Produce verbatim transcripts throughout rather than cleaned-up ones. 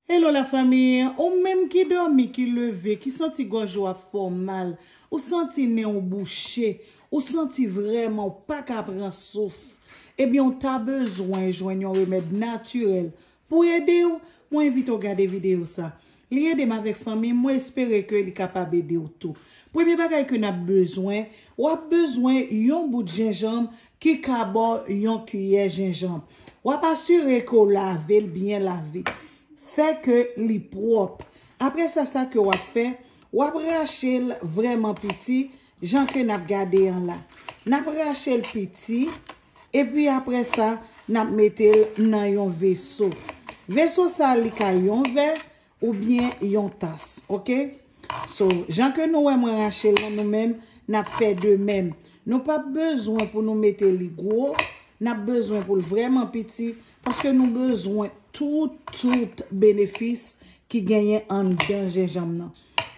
Hello la fanmi, ou menm ki dòmi, ki leve, ki santi gòj ou ap fè w mal, ou santi nen w bouche, ou santi vrèman ou pa ka pran souf, ebyen ou ta bezwen jwenn yon remèd natirèl pou ede w, mwen envite w gade videyo sa. Li ede m avèk fanmi m, mwen espere ke li kapab ede w tou. Premye bagay ke n ap bezwen, w ap bezwen yon bout jenjanm ki ka ba w yon kiyè jenjanm. W ap asire ke w lave l byen lave. Fè ke li pwòp. Apre sa, sa ke w ap fè, w ap rache l vrèman piti, jan ke n ap gade an la. N ap rache l piti, epi apre sa, n ap mete l nan yon veso. Veso sa, li ka yon vè oubyen yon tas, oke? So, jan ke nou wè mwen rache l lan, nou menm, n ap fè de menm. Nou p ap bezwen pou nou mete li gwo, n ap bezwen pou l vrèman piti, paske nou bezwen tout, tout benefis ki genyen anndan jenjanm nan.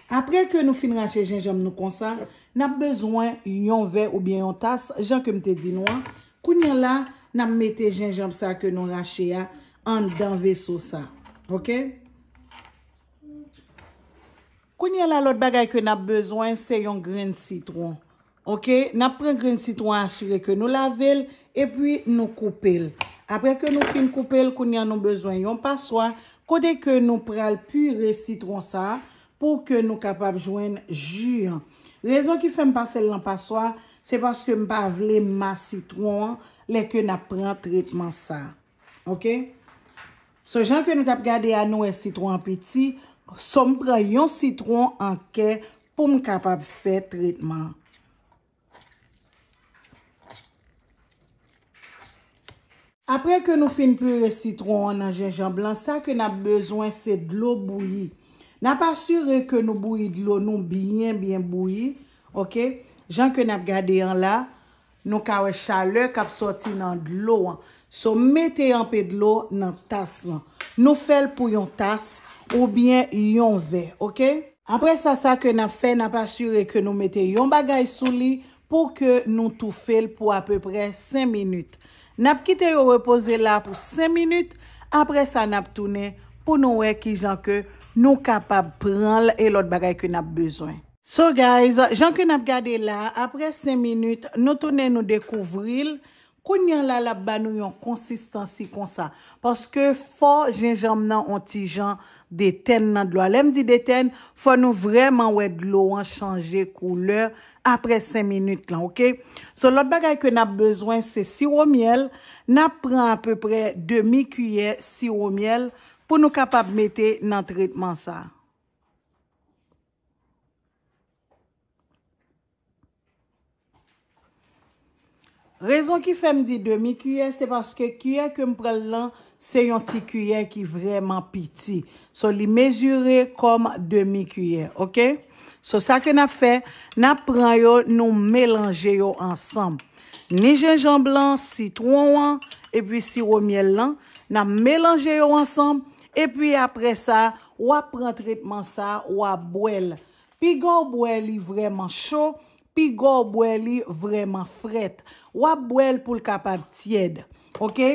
Apre ke nou fin rache jenjanm nou konsa, n ap bezwen yon vè oubyen yon tas, jan ke m te di nou an. Kounye a la, n ap mete jenjanm sa ke nou rache a anndan veso sa. Oke? Kounye a la, lòt bagay ke n ap bezwen, se yon grenn sitwon. Oke, n ap pran grenn sitwon an, asire ke nou lave l, epi nou koupe l. Apre ke nou fin koupe l, kounye a nou bezwen yon paswa, kote ke nou pral pire sitwon sa a, pou ke nou kapab jwenn ji an. Rezon ki fè m pase l nan paswa, se paske m pa vle ma sitwon an, lè ke n ap pran tretman sa a. Oke? So, jan ke nou t ap gade a, nou wè sitwon an piti. So, m pran yon sitwon an kè pou m kapab fè tretman an. Apre ke nou fin pire sitwon an nan jenjanm lan, sa ke n ap bezwen se dlo bouyi. N ap asire ke nou bouyi dlo nou byen, byen bouyi. Oke? Jan ke n ap gade an la, nou ka wè chalè k ap sòti nan dlo an. So, m mete anpe dlo nan tas lan. Nou fè l pou yon tas oubyen yon vè, oke? Apre sa, sa ke n ap fè, n ap asire ke nou mete yon bagay sou li pou ke nou toufe l pou apeprè senk minit. N ap kite yo repoze la pou senk minit. Apre sa, n ap tounen pou nou wè kijan ke nou kapab pran l e lòt bagay ke n ap bezwen. So guys, jan ke n ap gade la, apre senk minit, nou tounen nou dekouvri l. Kounye a la, l ap ba nou yon konsistansi konsa. Paske fò jenjanm nan on ti jan detèn nan dlo a. Lè m di detèn, fò nou vrèman wè dlo an chanje koulè apre senk minit lan, oke? So, lòt bagay ke n ap bezwen, se siwo myèl. N ap pran apeprè demi kiyè siwo myèl pou nou kapab mete nan tretman sa. Rezon ki fè m di demi kiyè, se paske kiyè ke m pran l lan, se yon ti kiyè ki vrèman piti. So, li mezire kòm demi kiyè, oke? So, sa ke n ap fè, n ap pran yo, nou melanje yo ansanm. Ni jenjanm lan, sitwon an, epi siwo myèl lan, n ap melanje yo ansanm, epi apre sa, w ap pran tretman sa, w ap bwè l. Piga w bwè li vrèman cho, piga w bwè li vrèman frèt. W ap bwè l pou l kapab tyèd. Oke?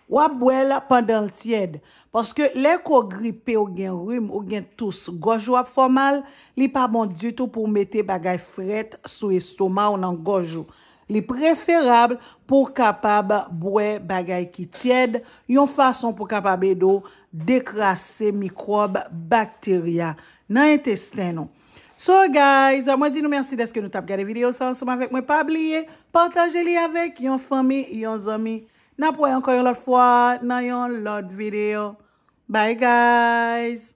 W ap bwè l pandan l tyèd. Paske lè ke w gripe, ou gen rim, ou gen tous, gòj ou ap fè w mal, li pa bon ditou pou w mete bagay frèt sou estoma w, nan gòj ou. Li preferab pou w kapab bwè bagay ki tyèd, yon fason pou kapab ede w dekrase mikwòb, bakterya nan entesten nou. So guys, mwen di nou mèsi dèske nou t ap gade videyo sa ansanm avèk mwen. Pa bliye pataje li avèk yon fanmi, yon zanmi. N ap wè ankò yon lòt fwa nan yon lòt videyo. Bye guys.